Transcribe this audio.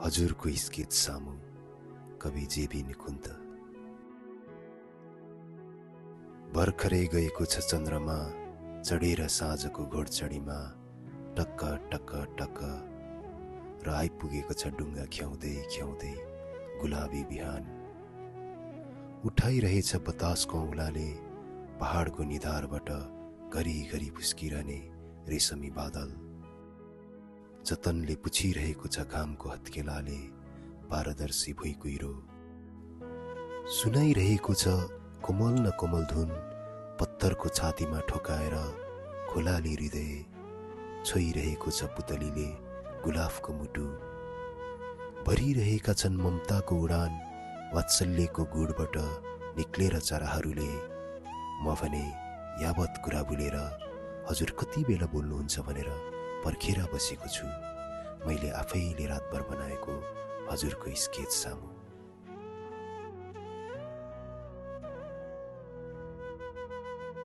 हजुरको स्केच सामु कवि जेबी निकुन्त। भर्खरै गएको छ चन्द्रमा चढेर साँझको घोडचडीमा टक्क टक्क टक्क र आइपुगेको छ डुङ्गा ख्याउँदै ख्याउँदै गुलाबी बिहान। उठाइरहेछ बतासको औँलाले पहाडको निधारबाट घरिघरि फुस्किरहने रेशमी बादल। जतनले पुछिरहेको छ घामको हत्केलाले पारदर्शी भुइँकुइरो। सुनाइरहेको छ कोमल न कोमल धुन पत्थरको छातीमा ठोकाएर खोलाली हृदय। छोइरहेको छ पुतलीले गुलाफको मुटु। भरिरहेका छन् ममताको उडान वात्सल्यको गुडबाट निक्लेर चराहरूले। म भने यावत कुरा भुलेर हजुर कति बेला बोल्नुहुन्छ भनेर पर्खेर बसेको छु मैले आफैले रातभर बनाएको हजुरको स्केच सामु।